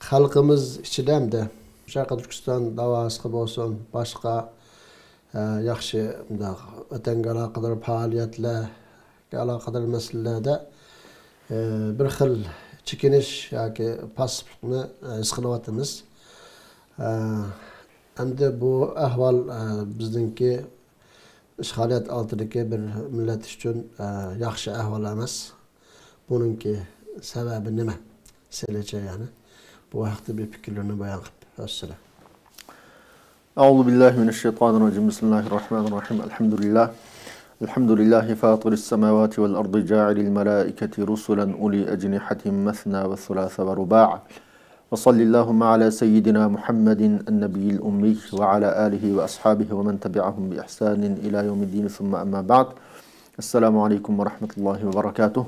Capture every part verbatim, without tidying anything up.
خەلقىمىز ئىچىدە ھەمدە شەرقىي تۈركىستان داۋاسىغا بولسۇن، باشقا، ئە، ياخشى مۇنداق ۋەتەنگە ئالاقىدار پائالىيەتلەرگە ئالاقىدار مەسىلىلەردە، ئە، بىر خىل چېكىنىش ياكى پاسسىپلىقنى، ئە، ھېس قىلىۋاتىمىز. ئە، ئەمدى بۇ ئەھۋال، ئە، بىزنىڭكى ئىشغالىيەت ئالدىدىكى بىر مىللەت ئۈچۈن، ئە، ياخشى ئەھۋال ئەمەس. بۇنىڭكى سەۋەبى نېمە؟ سىلىچە يەنى بۇ ھەقتە بىر پىكىرلىرىنى بايان قىلىپ ئۆتسىلە. أعوذ بالله من الشيطان الرجيم. بسم الله الرحمن الرحيم. الحمد لله. الحمد لله فاطر السماوات والأرض جاعل الملائكة رسلا أولي أجنحة مثنى وثلاث ورباع. وصل اللهم على سيدنا محمد النبي الأمي وعلى آله وأصحابه ومن تبعهم بإحسان إلى يوم الدين ثم أما بعد. السلام عليكم ورحمة الله وبركاته.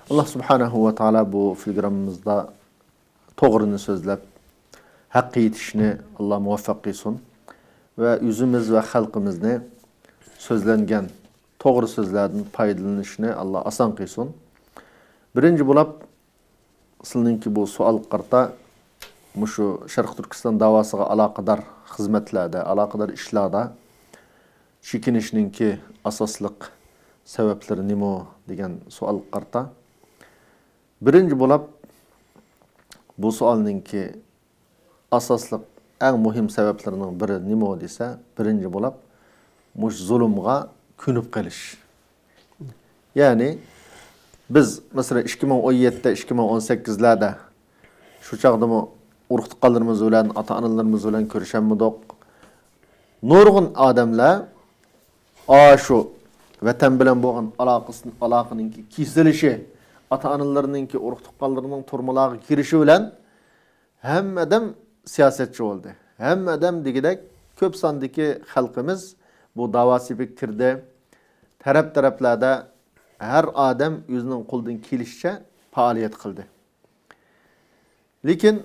ئاللا سۇبھانەھۇ ۋە تائالا بۇ پروگراممىمىزدا توغرىنى سۆزلەپ، ھەققە يېتىشنى ئاللا مۇۋەپپەق قىلسۇن ۋە ئۆزىمىز ۋە خەلقىمىزنى سۆزلەنگەن توغرا سۆزلەردىن پايدىلىنىشنى ئاللا ئاسان قىلسۇن. بىرىنچى بولاپ، سىلىنىڭكى بۇ سوئالغا قارىتا، مۇشۇ شەرقىي تۈركىستان داۋاسىغا ئالاقىدار خىزمەتلەردە، ئالاقىدار ئىشلاردا چېكىنىشنىڭكى ئاساسلىق سەۋەبلىرى نېمە دېگەن سوئالغا قارىتا، بىرىنچى بولاپ، بۇ سوئالنىڭكى ئاساسلىق، ئەڭ مۇھىم سەۋەبلىرىنىڭ بىرى نېمە دېسە، بىرىنچى بولاپ، مۇشۇ زۇلۇمغا كۆنۈپ قېلىش. يەنى، بىز، مەسىلەن، ئىككى مىڭ ئون يەتتە، ئىككى مىڭ ئون سەككىزلەردە شۇ چاغدىمۇ ئۇرۇق-تۇغقانلىرىمىز بىلەن، ئاتا-ئانىلىرىمىز بىلەن كۆرۈشەلمىدۇق. نۇرغۇن ئادەملەر ئاشۇ ۋەتەن بىلەن بولغان ئالاقىسىنى، ئالاقىنىڭكى كېسىلىشى، ئاتا-ئانىلىرىنىڭكى، ئۇرۇق-تۇغقانلىرىنىڭ تۈرمىلارغا كىرىشى بىلەن ھەممە ئادەم سىياسەتچى بولدى. ھەممە ئادەم دېگۈدەك كۆپ ساندىكى خەلقىمىز بۇ داۋا سېپىگە كىردى. تەرەپ-تەرەپلەردە ھەر ئادەم ئۆزىنىڭ قولىدىن كېلىشىچە پائالىيەت قىلدى. لېكىن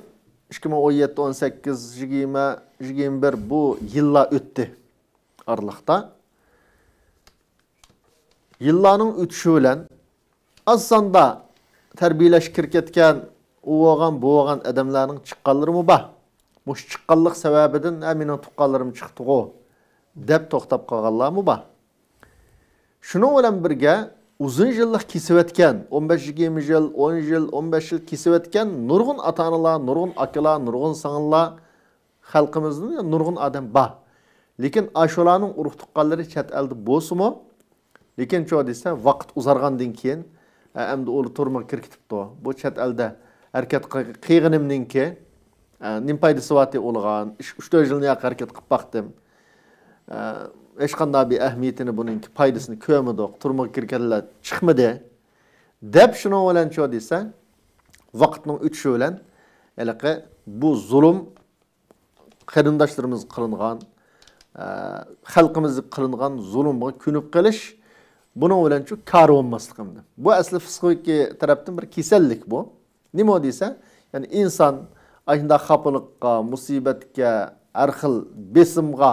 ئىككى مىڭ ئون يەتتە، ئون سەككىز، يىگىرمە، يىگىرمە بىر بۇ يىللار ئۆتتى ئارىلىقتا. يىللارنىڭ ئۆتۈشى بىلەن ئاز ساندا تەربىيەلەشكە كىرىپ كەتكەن، ئۇ بولغان، بۇ بولغان ئادەملەرنىڭ چىققانلىرىمۇ بار. مۇشۇ چىققانلىق سەۋەبىدىن، ھە، مېنىڭ تۇغقانلىرىم چىقتىغۇ، دەپ توختاپ قالغانلارمۇ بار. شۇنىڭ بىلەن بىرگە، ئۇزۇن يىللىق كېسىۋەتكەن، ئون بەش يىگىرمە يىل، ئون يىل، ئون بەش يىل كېسىۋەتكەن نۇرغۇن ئاتا-ئانىلار، نۇرغۇن ئاكىلار، نۇرغۇن سىڭىللار، خەلقىمىزدىن نۇرغۇن ئادەم بار. لېكىن ئاشۇلارنىڭ ئۇرۇق-تۇغقانلىرى چەت ئەلدە بولسىمۇ، لېكىن چۇ دېسە، ۋاقىت ئۇزارغاندىن كېيىن، ئە، ئەمدى ئۇلار تۈرمىگە كىرىپ كېتىپتۇ. بۇ چەت ئەلدە ھەرىكەت قىل-، قىلغىنىمنىڭكى، ئە، نېمە پايدىسى بارتى ئۇلىغان؟ ئۈچ، ئۈچ تۆت يىلنى ياق ھەرىكەت قىلىپ باقتىم. ئە، ھېچقانداق بىر ئەھمىيىتىنى، بۇنىڭكى پايدىسىنى كۆرمىدۇق. تۈرمىگە كىرگەنلەر چىقمىدى. دەپ شۇنىڭ بىلەن چۇ دېسە، ۋاقىتنىڭ ئۆتۈشى بىلەن ھېلىقى بۇ زۇلۇم قېرىنداشلىرىمىزغا قىلىنغان، ئە، خەلقىمىزگە قىلىنغان زۇلۇمغا كۆنۈپ قېلىش، بۇنىڭ بىلەنچۇ كارى بولماسلىق ئەمدى. بۇ ئەسلى پسىخىكى تەرەپتىن بىر كېسەللىك بۇ. نېمە دېسە، يەنى ئىنسان ئاشۇنداق خاپىلىققا، مۇسىبەتكە، ھەر خىل بېسىمغا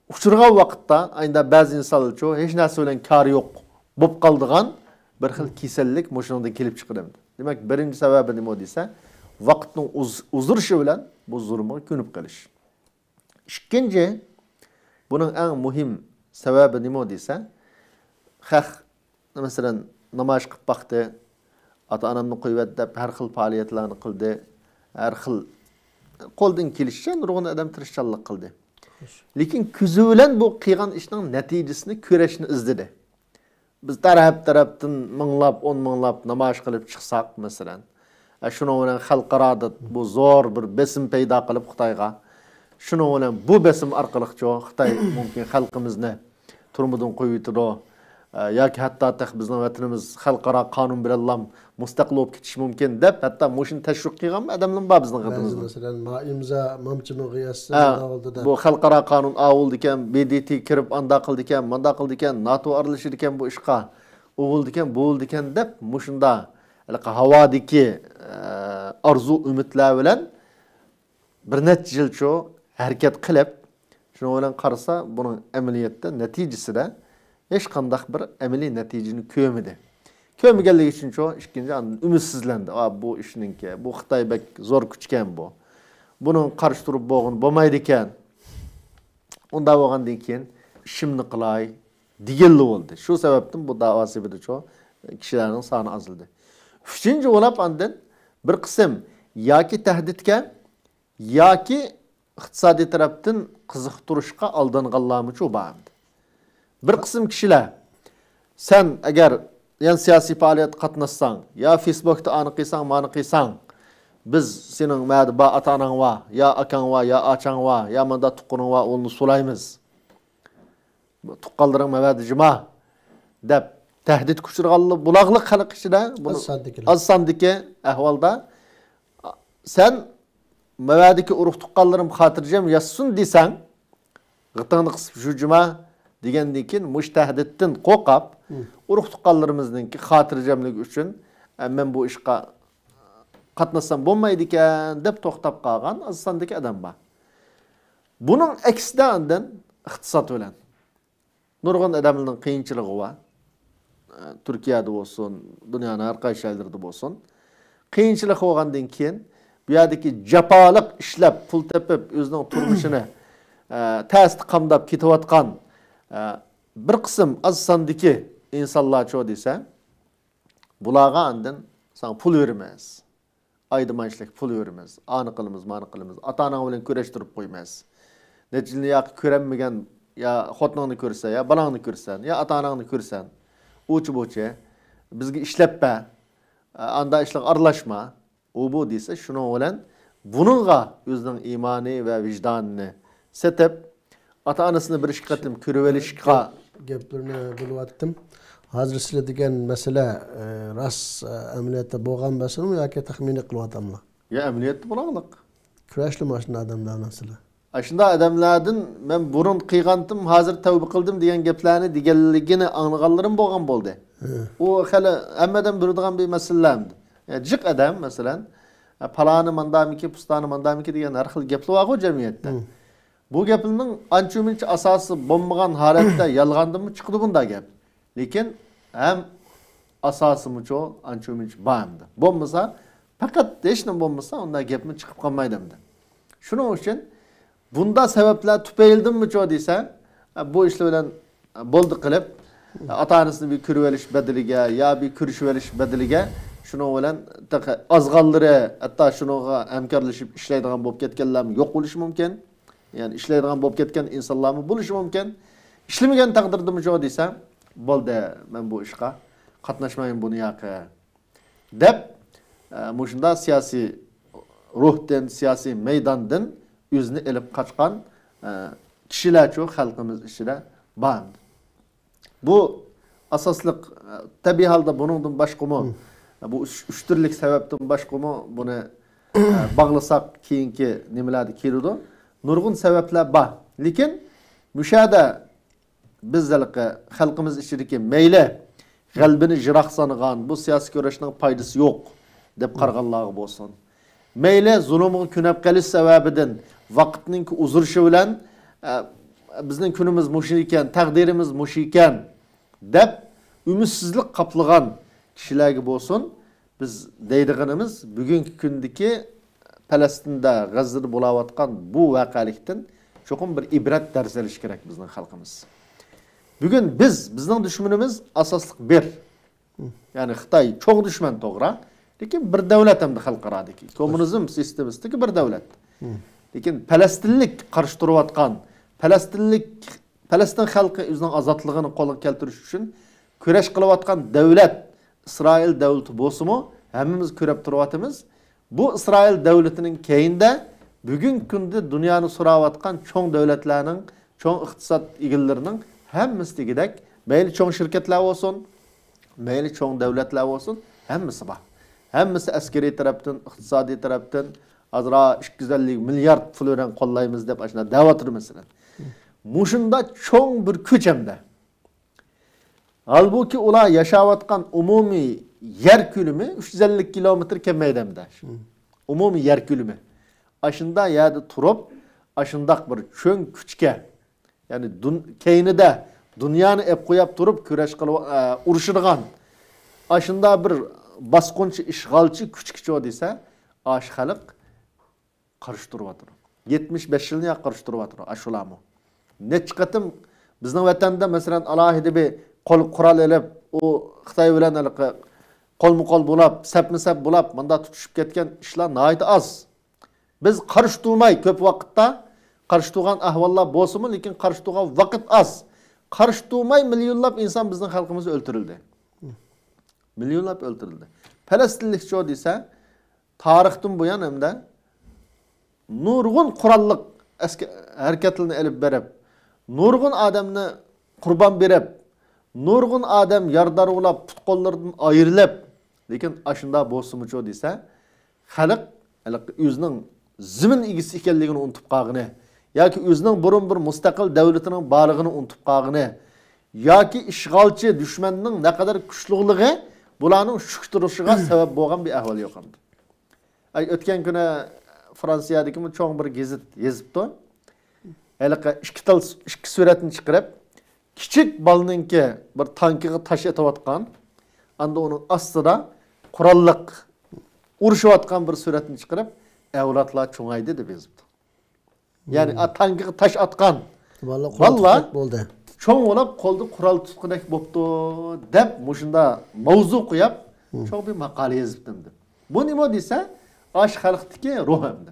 ئۇچرىغان ۋاقىتتا، ئاينىدا بەزى ئىنسانلارچۇ ھېچ نەرسە بىلەن كارى يوق بولۇپ قالىدىغان بىر خىل كېسەللىك مۇشۇنىڭدىن كېلىپ چىقىدۇ. دېمەك، بىرىنچى سەۋەبى نېمە دېسە، ۋاقىتنىڭ ئۇز-، ئۇزىرىشى بىلەن بۇ زۇلۇمغا كۆنۈپ قېلىش. ئىككىنچى، بۇنىڭ ئەڭ مۇھىم سەۋەبى نېمە دېسە، خەق، مەسىلەن، نامايىش قىلىپ باقتى، ئاتا-ئانامنى قويۇۋەت دەپ ھەر خىل پائالىيەتلەرنى قىلدى، ھەر خىل قولدىن كېلىشىچە نۇرغۇن ئادەم تىرىشچانلىق قىلدى. لېكىن كۆزى بىلەن بۇ قىلغان ئىشنىڭ نەتىجىسىنى كۆرۈشنى ئىزدىدى. بىز تەرەپ-تەرەپتىن مىڭلاپ، ئون مىڭلاپ نامايىش قىلىپ چىقساق، مەسىلەن، ئە، شۇنىڭ بىلەن خەلقئارادا بۇ زور بىر بېسىم پەيدا قىلىپ خىتايغا، شۇنىڭ بىلەن بۇ بېسىم ئارقىلىقچۇ خىتاي مۇمكىن خەلقىمىزنى تۈرمىدىن قويۇۋېتىدۇ، ئە، ياكى ھەتتا تېخى بىزنىڭ ۋەتىنىمىز خەلقئارا قانۇن بىلەنلا مۇستەقىل بولۇپ كېتىشى مۇمكىن دەپ، ھەتتا مۇشۇنى تەشۋىق قىلغانمۇ ئادەملەرمۇ بار بىزنىڭ بەزى قېتىمىزدا. مەسىلەن، ما ئىمزا مامچىمىغا يازسا، ھە، ئۇنداق بولدى دەپ. بۇ خەلقئارا قانۇن ئاۋۇلدىكەن، بې دې تې كىرىپ ئانداق قىلدىكەن، مانداق قىلدىكەن، ناتو ئارىلىشىدىكەن بۇ ئىشقا، ئۇۋۇلدىكەن، بۇۋۇلدىكەن دەپ مۇشۇندا ھېلىقى ھاۋادىكى، ئە، ئارزۇ ئۈمىدلەر بىلەن بىر نەچچە يىلچۇ ھەرىكەت قىلىپ، شۇنىڭ بىلەن قارىسا، بۇنىڭ ئەمەلىيەتتە نەتىجىسىدە ھېچقانداق بىر ئەمەلىي نەتىجىنى كۆرمىدى. كۆرمىگەنلىكى ئۈچۈنچۇ، ئىككىنچى، ئاندىن ئۈمىدسىزلەندى. ئا، بۇ ئىشنىڭكى، بۇ خىتاي بەك زور كۈچكەن بۇ. بۇنىڭغا قارشى تۇرۇپ بولغىلى بولمايدىكەن. ئۇنداق بولغاندىن كېيىن ئىشىمنى قىلاي دېگىلى بولدى. شۇ سەۋەبتىن بۇ داۋا سېپىدىچۇ كىشىلەرنىڭ سانى ئازلىدى. ئۈچىنچى بولاپ ئاندىن بىر قىسىم ياكى تەھدىتكە ياكى ئىقتىسادىي تەرەپتىن قىزىقتۇرۇشقا ئالدانغانلارمۇچۇ بار ئەمدى. بىر قىسىم كىشىلەر، سەن ئەگەر يەنە سىياسىي پائالىيەتكە قاتناشساڭ، يا فېيسبوكتا ئانى قىلساڭ، مانى قىلساڭ، بىز سېنىڭ مەدە بار ئاتا-ئاناڭ بار، يا ئاكاڭ بار، يا ئاچاڭ بار، يا ماندا تۇغقىنىڭ بار، ئۇنى سولايمىز. تۇغقانلىرىڭ مەۋەدە جىما دەپ تەھدىتكە ئۇچرىغانلار بولاغلىق خەلق ئىچىدە، بۇنى ئاز ساندىكىلەر. ئاز ساندىكى ئەھۋالدا سەن مەۋەدىكى ئۇرۇق تۇغقانلىرىم خاتىرجەم ياتسۇن دېسەڭ، غىتىڭنى قىسىپ شۇ جىما دېگەندىن كېيىن مۇشۇ تەھدىتتىن قورقۇپ، مم. ئۇرۇق تۇغقانلىرىمىزنىڭكى خاتىرجەملىكى ئۈچۈن، ئە، مەن بۇ ئىشقا قاتناشسام بولمايدىكەن دەپ توختاپ قالغان ئاز ساندىكى ئادەم بار. بۇنىڭ ئەكسىدە ئاندىن ئىقتىساد بىلەن نۇرغۇن ئادەملەرنىڭ قىيىنچىلىقى بار. ئە، تۈركىيەدە بولسۇن، دۇنيانىڭ ھەر قايسى جايلىرىدا بولسۇن. قىيىنچىلىق بولغاندىن كېيىن، بۇ يەردىكى جاپالىق ئىشلەپ، پۇل تېپىپ، ئۆزىنىڭ تۇرمۇشىنى، ئە، تەستە قامداپ كېتىۋاتقان، ئە، بىر قىسىم ئاز ساندىكى ئىنسانلارچۇ دېسە، بۇلارغا ئاندىن ساڭا پۇل بېرىمىز. ئايدا مانچىلىك پۇل بېرىمىز، ئانى قىلىمىز، مانى قىلىمىز، ئاتا-ئاناڭ بىلەن كۆرۈشتۈرۈپ قويىمىز. نەچچە يىلنى ياقى كۆرەلمىگەن، يا خوتۇنۇڭنى كۆرسەن، يا بالاڭنى كۆرسەن، يا ئاتا-ئاناڭنى كۆرسەن. ئۇچى-بۇچى، بىزگە ئىشلەپ بەر، ئاندا ئىشلارغا ئارىلاشما. ئۇ بۇ دېسە، شۇنىڭ بىلەن بۇنىڭغا ئۆزىنىڭ ئىمانى ۋە ۋىجدانىنى سېتىپ، ئاتا-ئانىسىنى بىر ئىككى قېتىم كۆرۈۋېلىشقا. گەپ-، گەپلىرىنى بۆلۈۋەتتىم. ھازىر سىلەر دېگەن مەسىلە، ئە، راست، ئە، ئەمەلىيەتتە بولغان مەسىلىمۇ ياكى تەخمىنىي قىلىۋاتاملا؟ يا، ئەمەلىيەتتە بولغانلىق. كۆرەشلىمۇ ئاشۇنداق ئادەملەرنى سىلەر؟ ئاشۇنداق ئادەملەردىن مەن بۇرۇن قىلغانتىم، ھازىر تەۋبە قىلدىم دېگەن گەپلەرنى دېگەنلىكىنى ئاڭلىغانلىرىم بولغان بولدى. ھە. ئۇ خېلى ھەممە ئادەم بىلىدىغان بىر مەسىلە ئەمدى. يا، جىق ئادەم، مەسىلەن، ئە، پالانى ماندامىكى، پۇستانى ماندامىكى دېگەن ھەر خىل گەپلەر بارغۇ جەمئىيەتتە. ھە. بۇ گەپنىڭ ئانچە-مۇنچە ئاساسى بولمىغان ھالەتتە يالغاندىنمۇ چىقىدۇ بۇنداق گەپ. لېكىن ھەم ئاساسىمۇچۇ ئانچە-مۇنچە بار ئەمدى. بولمىسا، پەقەت ھېچنېمە بولمىسا، ئۇنداق گەپمۇ چىقىپ قالمايدۇ ئەمدى. شۇنىڭ ئۈچۈن بۇنداق سەۋەبلەر تۈپەيلىدىنمۇچۇ دېسە، بۇ ئىشلار بىلەن بولدى قىلىپ، ئاتا-ئانىسىنى بىر كۆرۈۋېلىش بەدىلىگە يا بىر كۆرۈشۈۋېلىش بەدىلىگە، شۇنىڭ بىلەن تېخى ئازغانلىرى ھەتتا شۇنىڭغا ھەمكارلىشىپ ئىشلەيدىغان بولۇپ كەتكەنلەرمۇ يوق بولۇشى مۇمكىن. يەنى ئىشلەيدىغان بولۇپ كەتكەن ئىنسانلارمۇ بولۇشى مۇمكىن. ئىشلىمىگەن تەقدىردىمۇ جۇ دېسە، بولدى، مەن بۇ ئىشقا قاتناشمايمەن بۇنى ياقى دەپ، ئە، مۇشۇنداق سىياسىي روھتىن، سىياسىي مەيداندىن ئۆزىنى ئېلىپ قاچقان، ئە، كىشىلەرچۇ خەلقىمىز ئىچىدە بار. بۇ ئاساسلىق، ئە، تەبىئىي ھالدا بۇنىڭدىن باشقىمۇ، مم. بۇ ئۈچ، ئۈچ تۈرلۈك سەۋەبتىن باشقىمۇ بۇنى، ئە، باغلىساق كېيىنكى نېمىلەردە كېلىدۇ. نۇرغۇن سەۋەبلەر بار. لېكىن مۇشۇ يەردە بىز ھېلىقى خەلقىمىز ئىچىدىكى مەيلى غەلىبىنى يىراق سانىغان، بۇ سىياسىي كۈرەشنىڭ پايدىسى يوق دەپ قارىغانلارغا بولسۇن. مەيلى زۇلۇمغا كۆنۈپ قېلىش سەۋەبىدىن ۋاقىتنىڭ ئۇزىرىشى بىلەن، ئە، بىزنىڭ كۈنىمىز مۇشۇ ئىكەن، تەقدىرىمىز مۇشۇ ئىكەن دەپ ئۈمىدسىزلىك قاپلىغان كىشىلەرگە بولسۇن، بىز دەيدىغىنىمىز بۈگۈنكى كۈندىكى پەلەستىندە، غەززىدە بولاۋاتقان بۇ ۋەقەلىكتىن چوقۇم بىر ئىبرەت دەرس ئېلىشى كېرەك بىزنىڭ خەلقىمىز. بۈگۈن بىز، بىزنىڭ دۈشمىنىمىز ئاساسلىق بىر. يەنى خىتاي چوڭ دۈشمەن توغرا. لېكىن بىر دۆلەت ئەمدى خەلقئارادىكى. كوممۇنىزم سىستېمىسىدىكى بىر دۆلەت. لېكىن پەلەستىنلىك قارشى تۇرۇۋاتقان، پەلەستىنلىك، پەلەستىن خەلقى ئۆزىنىڭ ئازادلىقىنى قولغا كەلتۈرۈش ئۈچۈن كۈرەش قىلىۋاتقان دۆلەت ئىسرائىل دۆلىتى بولسىمۇ، ھەممىمىز كۆرۈپ تۇرۇۋاتىمىز. بۇ ئىسرائىل دۆلىتىنىڭ كەينىدە بۈگۈنكى كۈندە دۇنيانى سوراۋاتقان چوڭ دۆلەتلەرنىڭ، چوڭ ئىقتىساد ئىگىلىرىنىڭ ھەممىسى دېگۈدەك، مەيلى چوڭ شىركەتلەر بولسۇن، مەيلى چوڭ دۆلەتلەر بولسۇن، ھەممىسى بار. ھەممىسى ئەسكىرىي تەرەپتىن، ئىقتىسادىي تەرەپتىن، ئازراق ئىككى يۈز ئەللىك مىليارد پۇل بىلەن قوللايمىز دەپ ئاشۇنداق دەۋاتىدۇ مەسىلەن. مۇشۇنداق چوڭ بىر كۈچ ھەمدە. ھالبۇكى، ئۇلار ياشاۋاتقان ئومۇمىي يەر كۆلىمى ئۈچ يۈز ئەللىك كىلومېتىر كەلمەيدۇ ھەمدە. مم. ئومۇمىي يەر كۆلىمى. ئاشۇنداق يەردە تۇرۇپ، ئاشۇنداق بىر چوڭ كۈچكە، يەنى دۇن-، كەينىدە دۇنيانى ئەپ قوياپ تۇرۇپ كۈرەش قىلىپ، ئە، ئۇرۇشىدىغان، ئاشۇنداق بىر باسقۇنچى، ئىشغالچى كۈچكىچۇ دېسە، ئاش خەلق قارشى تۇرۇۋاتىدۇ. يەتمىش بەش يىلنى يا قارشى تۇرۇۋاتىدۇ ئاشۇلارمۇ. نەچچە قېتىم بىزنىڭ ۋەتەندە، مەسىلەن، ئالاھىدە بىر قول قورال ئېلىپ، ئۇ خىتاي بىلەن ھېلىقى قولمۇ قول بولاپ، سەپمۇ سەپ بولاپ، مۇنداق تۇتۇشۇپ كەتكەن ئىشلار ناھايىتى ئاز. بىز قارشى تۇرماي، كۆپ ۋاقىتتا قارشى تۇرغان ئەھۋاللار بولسىمۇ، لېكىن قارشى تۇرغان ۋاقىت ئاز. قارشى تۇرماي مىليونلاپ ئىنسان بىزنىڭ خەلقىمىز ئۆلتۈرۈلدى. مىليونلاپ ئۆلتۈرۈلدى. پەلەستىنلىكچۇ دېسە، تارىختىن بۇيان ھەمدە نۇرغۇن قوراللىق ئەسكە-، ھەرىكەتلىرىنى ئېلىپ بېرىپ، نۇرغۇن ئادەمنى قۇربان بېرىپ، نۇرغۇن ئادەم يارىدار بولاپ، پۇت-قوللىرىدىن ئايرىلىپ، لېكىن ئاشۇنداق بولسىمۇچۇ دېسە، خەلق ھېلىقى ئۆزىنىڭ زېمىن ئىگىسى ئىكەنلىكىنى ئۇنتۇپ قالغىنى ياكى ئۆزىنىڭ بۇرۇن بىر مۇستەقىل دەۋلىتىنىڭ بارلىقىنى ئۇنتۇپ قالغىنى ياكى ئىشغالچى دۈشمەننىڭ نەقەدەر كۈچلۈكلۈكى بۇلارنىڭ شۈك تۇرۇشىغا سەۋەب بولغان بىر ئەھۋال يوق ئەمدى. ئەي، ئۆتكەن كۈنى فرانسىيەدىكىمۇ چوڭ بىر گېزىت يېزىپتۇ. ھېلىقى ئىككى تال، ئىككى سۈرەتنى چىقىرىپ، كىچىك بالىنىڭكى بىر تانكىغا تاش ئېتىۋاتقان، ئاندا ئۇنىڭ ئاستىدا قوراللىق ئۇرۇشۇۋاتقان بىر سۈرەتنى چىقىرىپ، ئەۋلادلار چوڭايدى دەپ يېزىپتۇ. يەنى، ئا، تانكىغا تاش ئاتقان بالىلار قورال بالىلار تۇتقۇدەك بولدى. چوڭ بولۇپ، قولدا قورال تۇتقۇدەك بوپتۇ، دەپ مۇشۇنداق ماۋزۇ قويۇپ، چوڭ بىر ماقالە يېزىپتىم دەپ. بۇ نېمە دېسە، ئاش خەلقتىكى روھ ئەمدى.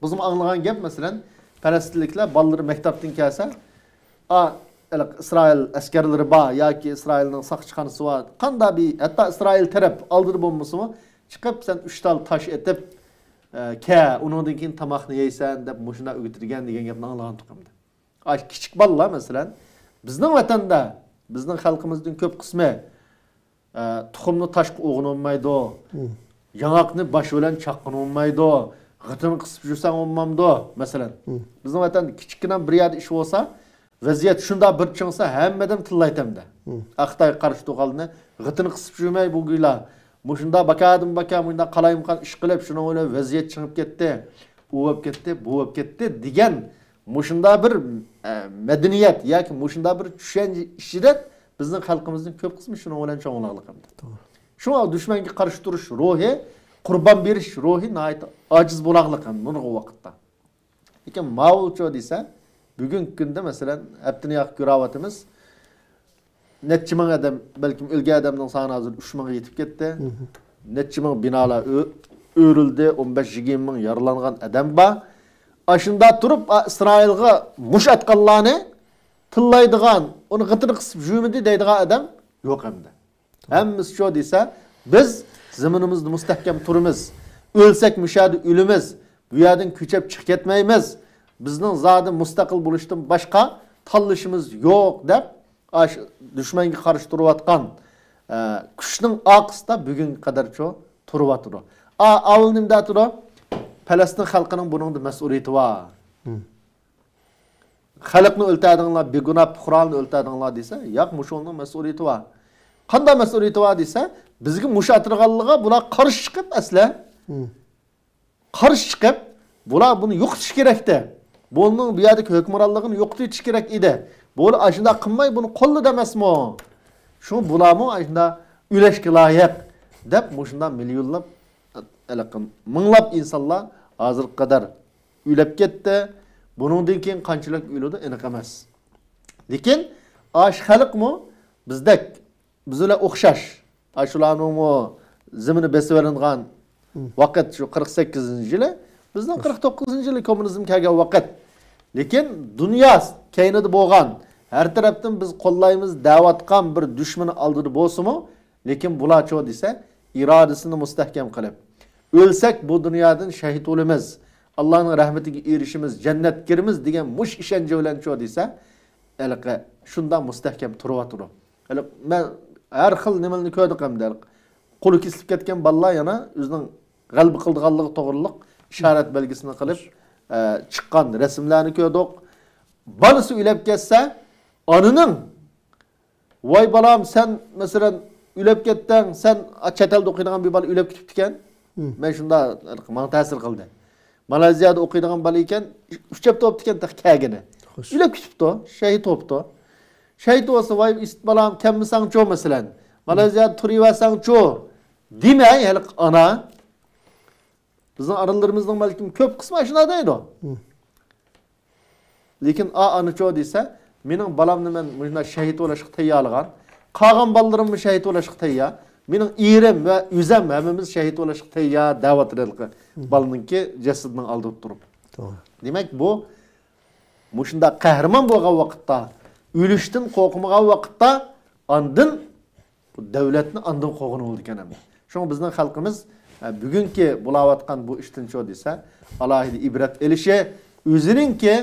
بىزمۇ ئاڭلىغان گەپ، مەسىلەن، پەلەستىنلىكلەر بالىلىرى مەكتەپتىن كەلسە، ئا، ھېلىقى ئىسرائىل ئەسكەرلىرى بار ياكى ئىسرائىلنىڭ ساقچىخانىسى بار، قانداق بىر، ھەتتا ئىسرائىل تەرەپ ئالدىدا بولمىسىمۇ، چىقىپ، سەن ئۈچ تال تاش ئېتىپ، ئە، كە، ئۇنىڭدىن كېيىن تاماقنى يەيسەن، دەپ مۇشۇنداق ئۆگىتىلگەن دېگەن گەپنى ئاڭلىغان تۇقۇمدە. ئاش كىچىك بالىلار، مەسىلەن، بىزنىڭ ۋەتەندە، بىزنىڭ خەلقىمىزدىن كۆپ قىسمى، ئە، تۇخۇمنى تاشقا ئوغۇنۇۋالمايدۇ، ياڭاقنى باش بىلەن چاققىنىۋالمايدۇ، غىتىنى قىسىپ يۈرسەڭ بولمامدۇ، مەسىلەن. بىزنىڭ ۋەتەندە كىچىككىنە بىر يەردە ئىش بولسا، ۋەزىيەت شۇنداق بىر چىڭسا، ھەممە ئادەم تىللايتتى ئەمدى. ئا، خىتايغا قارشى تۇرغانلىرىنى غىتىنى قىسىپ يۈرمەي بۇ گۇيلا. مۇشۇنداق باكادىن باكا، مۇشۇنداق قالايمىقان ئىش قىلىپ، شۇنىڭ بىلەن ۋەزىيەت چىڭىپ كەتتى. ئۇ بولۇپ كەتتى، بۇ بولۇپ كەتتى دېگەن مۇشۇنداق بىر، ئە، مەدەنىيەت ياكى مۇشۇنداق بىر چۈشەنچە ئىچىدە بىزنىڭ خەلقىمىزنىڭ كۆپ قىسمى شۇنىڭ بىلەن چوڭ بولغانلىقى ئەمدى. توغرا. شۇڭا دۈشمەنگە قارشى تۇرۇش روھى، قۇربان بېرىش روھى ناھايىتى ئاجىز بولغانلىقى ئەمدى نۇرغۇن ۋاقىتتا. لېكىن ماۋۇچۇ دېسە، بۈگۈنكى كۈندە، مەسىلەن، ھەپتىنى ياقى كۆرۈۋاتىمىز. نەچچە مىڭ ئادەم، بەلكىم ئۆلگەن ئادەمنىڭ سانى ھازىر ئۈچ مىڭغا يېتىپ كەتتى. نەچچە مىڭ بىنالار ئۆ-، ئۆرۈلدى، ئون بەش يىگىرمە مىڭ يارىلانغان ئادەم بار. ئاشۇنداق تۇرۇپ، ئا، ئىسرائىلغا مۇش ئاتقانلارنى تىللايدىغان، ئۇنى غىتىنى قىسىپ يۈرمىدى دەيدىغان ئادەم يوق ئەمدى. ھەممىسى شۇ دېسە، بىز زېمىنىمىزدا مۇستەھكەم تۇرىمىز. ئۆلسەك مۇشۇ يەردە ئۆلىمىز. بۇ يەردىن كۆچۈپ چىقىپ كەتمەيمىز. بىزنىڭ زادى مۇستەقىل بولۇشتىن باشقا تاللىشىمىز يوق دەپ، ئاشۇ دۈشمەنگە قارشى تۇرۇۋاتقان، ئە، كۈچنىڭ ئارقىسىدا بۈگۈنگە قەدەرچۇ تۇرۇۋاتىدۇ. ئا، ئاۋۇل نېمە دەتىدۇ؟ پەلەستىن خەلقىنىڭ بۇنىڭدا مەسئۇلىيىتى بار. خەلقنى ئۆلتۈردۈڭلار، بىگۇناھ پۇقرالارنى ئۆلتۈردۈڭلار دېسە، ياق، مۇشۇنىڭ مەسئۇلىيىتى بار. قانداق مەسئۇلىيىتى بار دېسە، بىزگە مۇش ئاتىدىغانلىقىغا بۇلار قارشى چىقىپ ئەسلى. قارشى چىقىپ، بۇلار بۇنى يوقىتىش كېرەكتى. بۇنىڭ بۇ يەردىكى ھۆكۈمرانلىقىنى يوقىتىۋېتىش كېرەك ئىدى. بۇلار ئاشۇنداق قىلماي، بۇنى قوللىدى ئەمەسمۇ؟ شۇ بۇلارمۇ ئاشۇنداق ئۆلۈشكە لايىق دەپ، مۇشۇنداق مىليونلاپ، ھېلىقى مىڭلاپ ئىنسانلار ھازىرغا قەدەر ئۆلۈپ كەتتى. بۇنىڭدىن كېيىن قانچىلىك ئۆلىدۇ، ئېنىق ئەمەس. لېكىن ئاشۇ خەلقمۇ بىزدەك، بىز بىلەن ئوخشاش، ئاشۇلارنىڭمۇ زېمىنى بېسىۋېلىنغان ۋاقىت شۇ قىرىق سەككىزىنچى يىلى، بىزنىڭ قىرىق توققۇزىنچى يىلى كوممۇنىزم كەلگەن ۋاقىت. لېكىن دۇنيا كەينىدە بولغان، ھەر تەرەپتىن بىز قوللايمىز دەۋاتقان بىر دۈشمىنى ئالدىدا بولسىمۇ، لېكىن بۇلارچۇ دېسە، ئىرادىسىنى مۇستەھكەم قىلىپ، ئۆلسەك بۇ دۇنيادىن شەھىت بولىمىز، ئاللانىڭ رەھمىتىگە ئېرىشىمىز، جەننەتكە كىرىمىز دېگەن مۇش ئىشەنچى بىلەنچۇ دېسە، ھېلىقى شۇنداق مۇستەھكەم تۇرۇۋاتىدۇ. ھېلى مەن ھەر خىل نېمىلەرنى كۆردۇق ئەمدى. قولى كېسىلىپ كەتكەن بالىلار يەنە ئۆزىنىڭ غەلىبە قىلىدىغانلىقى توغرىلىق ئىشارەت بەلگىسىنى قىلىپ، ئە، چىققان رەسىملەرنى كۆردۇق. بالىسى ئۆلۈپ كەتسە، ئانىنىڭ، ۋاي بالام، سەن، مەسىلەن، ئۆلۈپ كەتتىڭ، سەن، چەت ئەلدە ئوقۇيدىغان بىر بالا ئۆلۈپ كېتىپتىكەن. مەن شۇنداق، ماڭا تەسىر قىلدى. مالايزىيەدە ئوقۇيدىغان بالا ئىكەن، ئۈچ ھەپتە بوپتىكەن تېخى كەلگىنى. خوش. ئۆلۈپ كېتىپتۇ، شەھىت بوپتۇ. شەھىت بولسا، ۋاي ئىسىت بالام، كەلمىسەڭچۇ، مەسىلەن، مالايزىيادا تۇرۇۋەرسەڭچۇ دېمەي ھېلىقى ئانا. بىزنىڭ ئانىلىرىمىزنىڭ بەلكىم كۆپ قىسمى ئاشۇنداق دەيدۇ. لېكىن ئا ئانىچۇ دېسە، مېنىڭ بالامنى مەن مۇشۇنداق شەھىت بولۇشقا تەييارلىغان، قالغان بالىلىرىممۇ شەھىت بولۇشقا تەييار، مېنىڭ ئېرىم ۋە ئۆزەم ھەممىمىز شەھىت بولۇشقا تەييار دەۋاتىدۇ ھېلىقى بالىنىڭكى جەسىتىنىڭ ئالدىدا تۇرۇپ. دېمەك، بۇ مۇشۇنداق قەھرىمان بولغان ۋاقىتتا، ئۆلۈشتىن قورقمىغان ۋاقىتتا، ئاندىن بۇ دۆلەتنى ئاندىن قوغۇنۇۋالىدىكەن ئەمدى. شۇڭا بىزنىڭ خەلقىمىز، ئە، بۈگۈنكى بولاۋاتقان بۇ ئىشتىنچۇ دېسە، ئالاھىدە ئىبرەت ئېلىشى، ئۆزىنىڭكى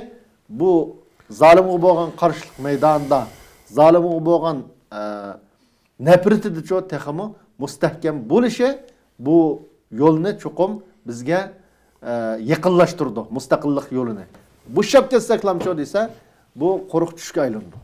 بۇ زالىمغا بولغان قارشىلىق مەيدانىدا، زالىمغا بولغان، ئە، نەپرىتىدىچۇ تېخىمۇ مۇستەھكەم بولۇشى بۇ يولنى چوقۇم بىزگە، ئە، يېقىنلاشتۇرىدۇ، مۇستەقىللىق يولىنى. بوشاپ كەتسەكلامچۇ دېسە، بۇ قۇرۇق چۈشكە ئايلىنىدۇ.